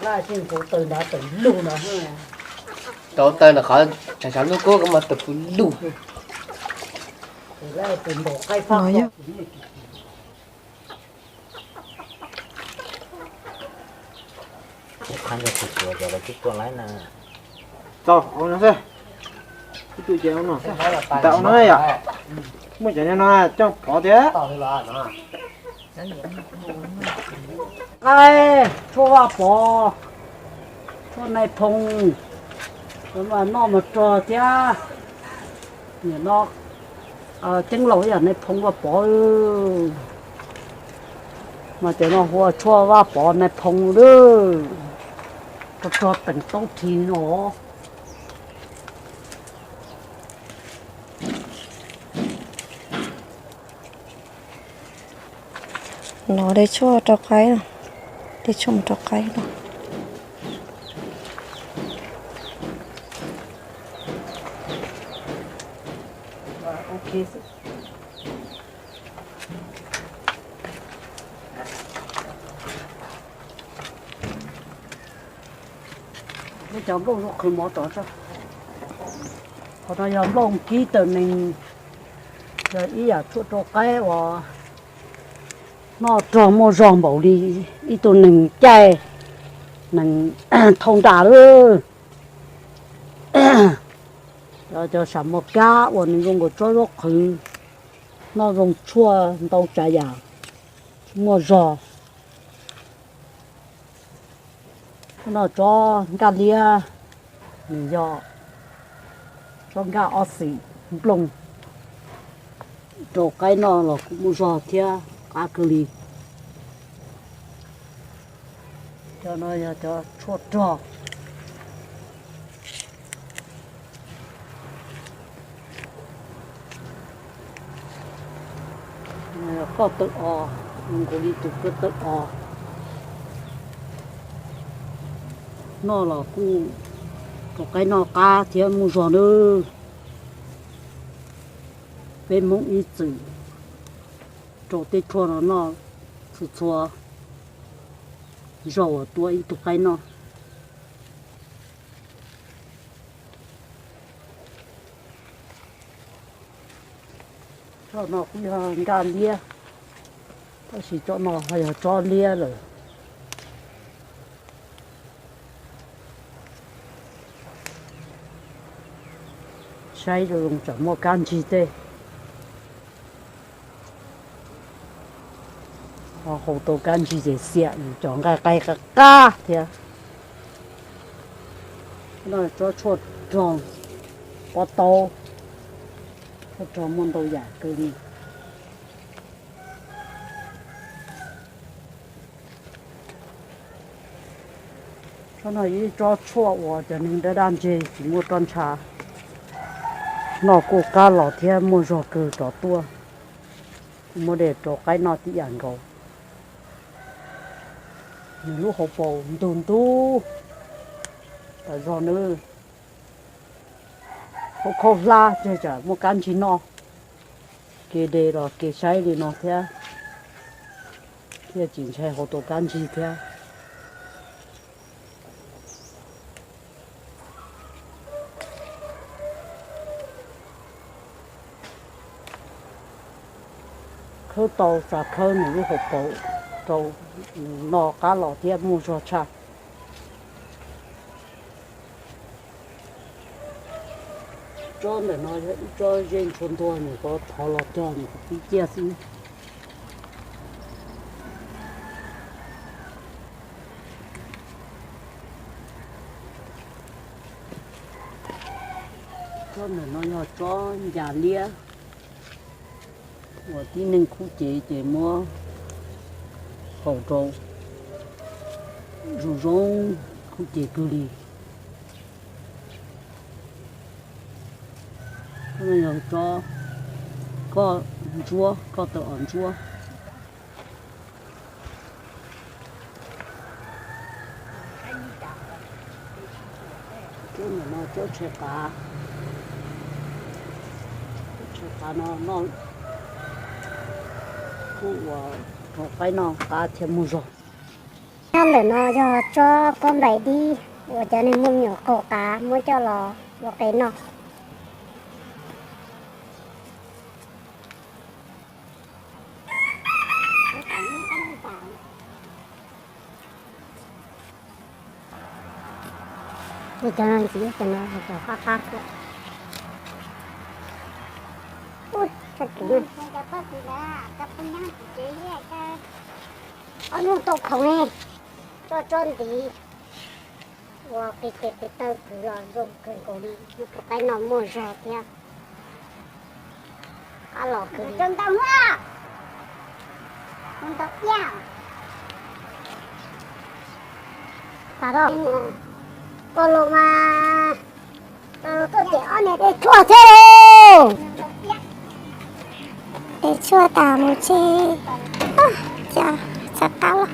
Laj tsis nqus taws nrad tawm lug no. Tau taws ntawm qhov tshav tshav ntuj kub ko mas tawm pw lug. Tus ntaus qaib fab no yog. Txaus no xwb. Ib tug ces no xwb. Ntau no yom. Muaj cov no coj pov thiab. Qaib tshuaj Vaj Pov, tshuaj Nais Phoo, noj mas rog thiab. Nim no Ceeb Laus yog Nais Phoo Vaj Pov. Mas cov no hu ua tshuaj Vaj Pov Nais Phoo lawm. Rog rog teem taub thi no. No de tshuaj rau qaib no, de tshuaj mus rau qaib no. Cov nplooj zoo qhwv mov tod tso. Qhov no yog nplooj kib tawm nees, yog ib yam tshuaj rau qaib uas noj rog muaj zog npaum li ib tug nees caij nees thauj nra lawm. Cov sam muaj kab uas nws zoo nkaus tsob zaub qhwv, noj zoo tshuaj ntau tsav yam, muaj zog. Noj tsob nkaj liab, nws yog tsob nkaj ob xis nplooj, rau qaib noj los kuj muaj zog thiab qab kawg li. Cov no yog cov tshuaj rog. Koj tawm os, nkaus li tus koj tawm os. Noj los kuj rau qaib noj qab thiab muaj zog nawb. Peb Hmoob ib txwm rau tej tshuaj no noj txhua txhua zaus uas tua ib tug qaib noj. Tsob no kuj yog nkaj liab, tab sis tsob no ho yog tsob liab lawm. Saib zoo zoo tsam muaj kab ntsig tej. Ho haus tau kab ntsig ces xiam, cov nqaij qaib qab qab thiab. Tsob tshuaj rog pob taub, tshuaj rog muaj ntau yam kawg li. Tsob no yog ib tsob tshuaj uas cov neeg daj daj ntseg tsis muaj roj ntsha, noj kuj qab los thiab muaj zog kawg rov tuaj. Kuj muaj dej rau qaib noj tib yam nkaus. Nws lub hauv paus ntug ntug tas zog nawb. Hauv khaub hlab tseg tsam muaj kab ntsig noj. Kev de los kev saib li no thiab, thiaj tsis ntshai haus tau kab ntsig thiab. Khawb tau xav khawb nws lub hauv paus rau nws noj qab los thiab muaj zog tshaj. Tsob ntawm no yog ib tsob zej ntshua ntuag, nws kov thov los cog nws kuj pib ciaj xwb. Tsob ntawm no yog tsob ncas liab uas tib neeg khub cev ces muab haus rau zoo zoo, khub cev kawg li. Yog tsob koj ntsuab, koj tawm os ntsuab. Tsob ntawm no tsob tshais qav, tshais qav no noj kuj ua rau qaib noj qab thiab muaj zog. Nyob ntawm no yog tsob pob nplaim dib uas cov neeg Hmoob nyuam qaum qav muab coj los ua qe noj. Cov no ntxiv, cov no qab qab. Ub, tshaj kuv. Ob hnub tau khoom ne, tso tsob ntiv ua qis qis qis taw kwv los zoo kawg nkaus li, tus qaib no muaj zog thiab. Qab los kwv li. Ntau, ntau iab. Pas los, koj los mas. Tuaj tias ob niag de tshuaj thiab lauj. De tshuaj tas mus tsis, cas txhav qab los.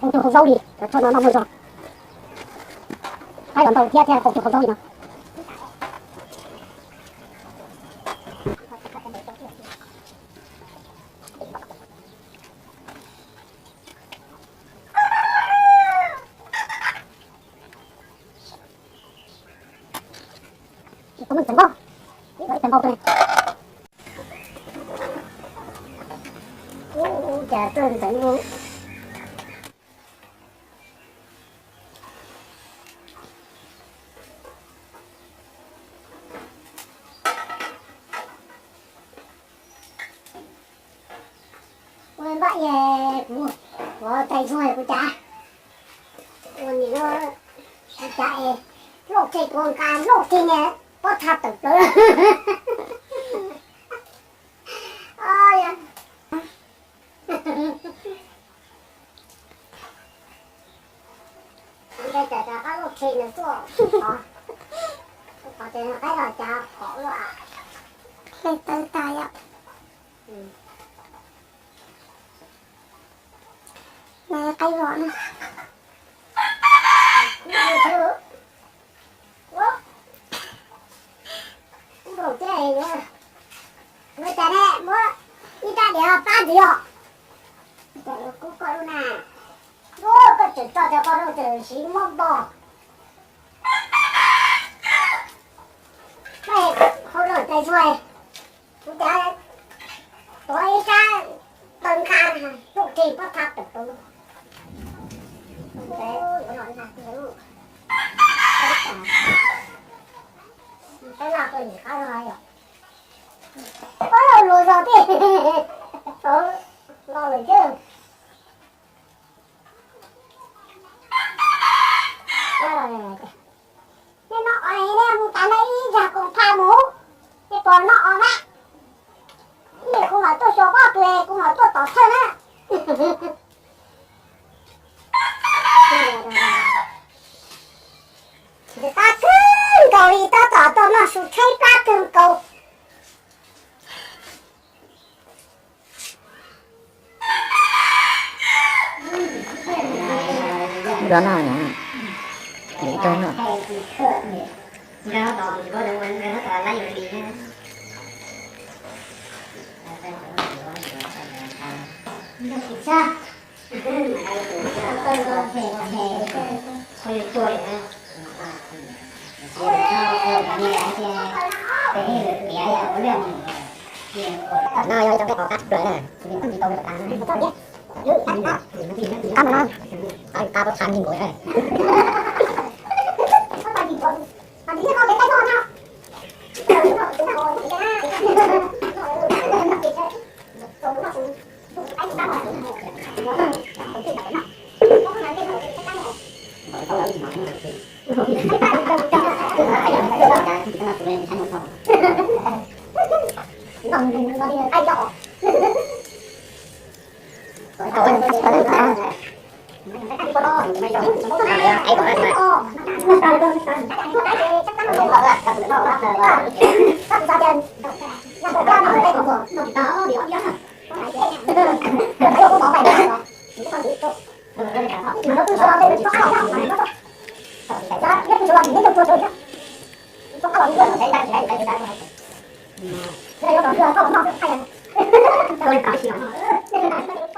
Qau tug qau zaub li, cov tshuaj no noj muaj zog. Qaib los ntau thiab thiab, qau tug qau zaub li no. Ub, cas tuaj ntxeev ub. Ua npaj es kuv ua tais zuag kuv cas, ua nim no kuv cas es loj kiag kuv nqa loj kiag niag pob txha tawm plaws. Ntawd cas rov qab lub qhi nws tuaj, qhov, qhov tias qaib los cas pom lawm. Qhi tawv tas yom. Nws qaib vom na. Ua cas ne, muab ib rab diav pab ntxiv os. Kuv koj lub na, koj tseem tso cov ko rau tseem siv muab npo. Hauj lwm tais zuag, kuv cov tuav ib sab taw nqa, lub qhi pob txha tawm plaws. Peb laj tuaj nim qab zog yom. Pab luag zog thiab. Los lawm thiab. Nej noj os, nej mus tas nej ib zag koom pha mus, nej pom noj os mas. Ib kuv mam tuaj xyuas koj, kuv mam tuaj tom thawj na. Tab kawg nkaus li, tab tom tuaj noj su tshaib plab kawg nkaus. Nrog no na, nrog no. No yog ib tug peb qhov qab tshaj plaws na. Qab no, qab pob txha nkaus na. Ua li ntawd xwb los.